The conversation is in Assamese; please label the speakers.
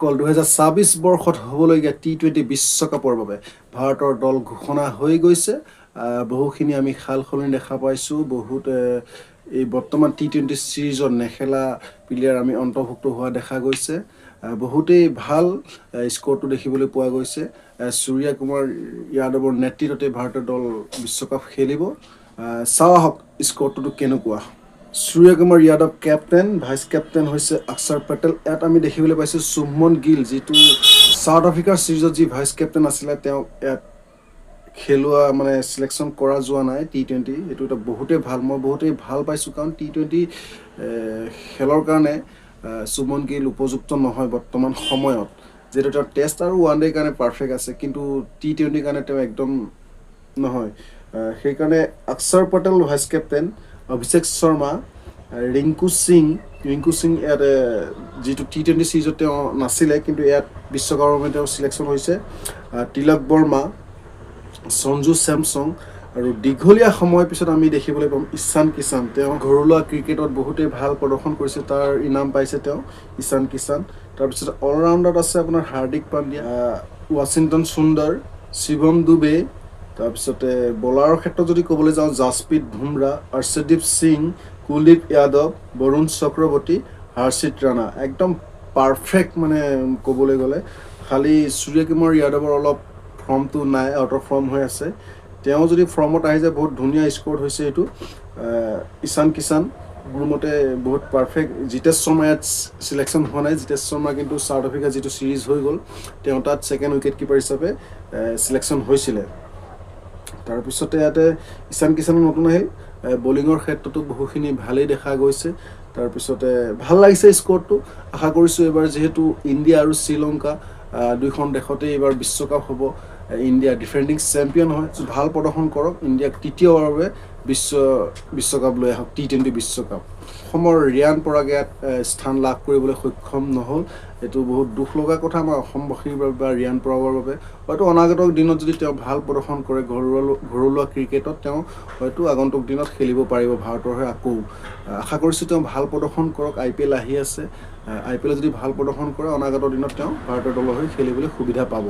Speaker 1: অকল 2026 বৰ্ষত হ'বলগীয়া টি-20 বিশ্বকাপৰ বাবে ভাৰতৰ দল ঘোষণা হৈ গৈছে। বহুখিনি আমি সাল সলনি দেখা পাইছোঁ। বহুত এই বৰ্তমান টি-20 ছিৰিজত নেখেলা প্লেয়াৰ আমি অন্তৰ্ভুক্ত হোৱা দেখা গৈছে। বহুতেই ভাল স্ক'ৰটো দেখিবলৈ পোৱা গৈছে। সূৰ্য কুমাৰ যাদৱৰ নেতৃত্বতে ভাৰতীয় দল বিশ্বকাপ খেলিব। চাওঁ আহক স্ক'ৰটো কেনেকুৱা। Surya Kumar Yadav captain, vice captain হৈছে অক্ষৰ পেটেল। ইয়াত আমি দেখিবলৈ পাইছোঁ শুভমন গিল, যিটো চাউথ আফ্ৰিকাৰ ছিৰিজত যি ভাইচ কেপ্টেইন আছিলে, তেওঁক ইয়াত খেলোৱা মানে চিলেকশ্যন কৰা যোৱা নাই টি-20। এইটো এটা বহুতেই ভাল, মই বহুতেই ভাল পাইছোঁ, কাৰণ টি-20 খেলৰ কাৰণে শুভমন গিল উপযুক্ত নহয় বৰ্তমান সময়ত। যিহেতু তেওঁ টেষ্ট আৰু ওৱান ডেৰ কাৰণে পাৰফেক্ট আছে, কিন্তু টি-20ৰ কাৰণে তেওঁ একদম নহয়। সেইকাৰণে অক্ষৰ পেটেল ভাইচ কেপ্টেইন, অভিষেক শৰ্মা, ৰিংকু সিং। ৰিংকু সিং ইয়াত যিটো টি-20 ছিৰিজত তেওঁ নাছিলে, কিন্তু ইয়াত বিশ্বকাপৰ বাবে তেওঁ চিলেকশ্যন হৈছে। তিলক বৰ্মা, সঞ্জু চেমছং আৰু দীঘলীয়া সময়ৰ পিছত আমি দেখিবলৈ পাম ঈশান কিষাণ। তেওঁ ঘৰুৱা ক্ৰিকেটত বহুতেই ভাল প্ৰদৰ্শন কৰিছে, তাৰ ইনাম পাইছে তেওঁ, ঈশান কিষাণ। তাৰপিছত অলৰাউণ্ডাৰত আছে আপোনাৰ হাৰ্দিক পাণ্ডিয়া, ৱাশ্বিংটন সুন্দৰ, শিৱম ডুবে। তাৰপিছতে বলাৰৰ ক্ষেত্ৰত যদি ক'বলৈ যাওঁ, জাছপ্ৰীত বুমৰাহ, অৰ্শদীপ সিং, কুলদীপ যাদৱ, বৰুণ চক্ৰৱৰ্তী, হৰ্ষিত ৰাণা। একদম পাৰফেক্ট মানে ক'বলৈ গ'লে। খালি সূৰ্যকুমাৰ যাদৱৰ অলপ ফৰ্মটো নাই, আউট অফ ফৰ্ম হৈ আছে। তেওঁ যদি ফৰ্মত আহি যায়, বহুত ধুনীয়া স্ক'ৰ হৈছে এইটো। ঈশান কিষাণ মোৰ মতে বহুত পাৰফেক্ট। জিতেশ শৰ্মা ইয়াত চিলেকশ্যন হোৱা নাই। জিতেশ শৰ্মা কিন্তু চাউথ আফ্ৰিকা যিটো ছিৰিজ হৈ গ'ল, তেওঁ তাত ছেকেণ্ড উইকেট কিপাৰ হিচাপে চিলেকশ্যন হৈছিলে। তাৰপিছতে ইয়াতে ঈশান কিষাণো নতুন আহিল। বলিঙৰ ক্ষেত্ৰতো বহুখিনি ভালেই দেখা গৈছে। তাৰপিছতে ভাল লাগিছে স্ক'ৰটো। আশা কৰিছোঁ এইবাৰ যিহেতু ইণ্ডিয়া আৰু শ্ৰীলংকা দুইখন দেশতে এইবাৰ বিশ্বকাপ হ'ব, ইণ্ডিয়া ডিফেণ্ডিং চেম্পিয়ন হয়, ভাল প্ৰদৰ্শন কৰক, ইণ্ডিয়াক তৃতীয়বাৰৰ বাবে বিশ্বকাপ লৈ আহক, টি-20 বিশ্বকাপ। অসমৰ ৰিয়ান পৰাগ ইয়াত স্থান লাভ কৰিবলৈ সক্ষম নহ'ল। এইটো বহুত দুখ লগা কথা আমাৰ অসমবাসীৰ বাবে বা ৰিয়ান পৰাগৰ বাবে। হয়তো অনাগত দিনত যদি তেওঁ ভাল প্ৰদৰ্শন কৰে ঘৰুৱা ক্ৰিকেটত, তেওঁ হয়তো আগন্তুক দিনত খেলিব পাৰিব ভাৰতৰ হৈ আকৌ। আশা কৰিছোঁ তেওঁ ভাল প্ৰদৰ্শন কৰক। আইপিএল আহি আছে। আইপিএলত যদি ভাল প্ৰদৰ্শন কৰে, অনাগত দিনত তেওঁ ভাৰতীয় দলৰ হৈ খেলিবলৈ সুবিধা পাব।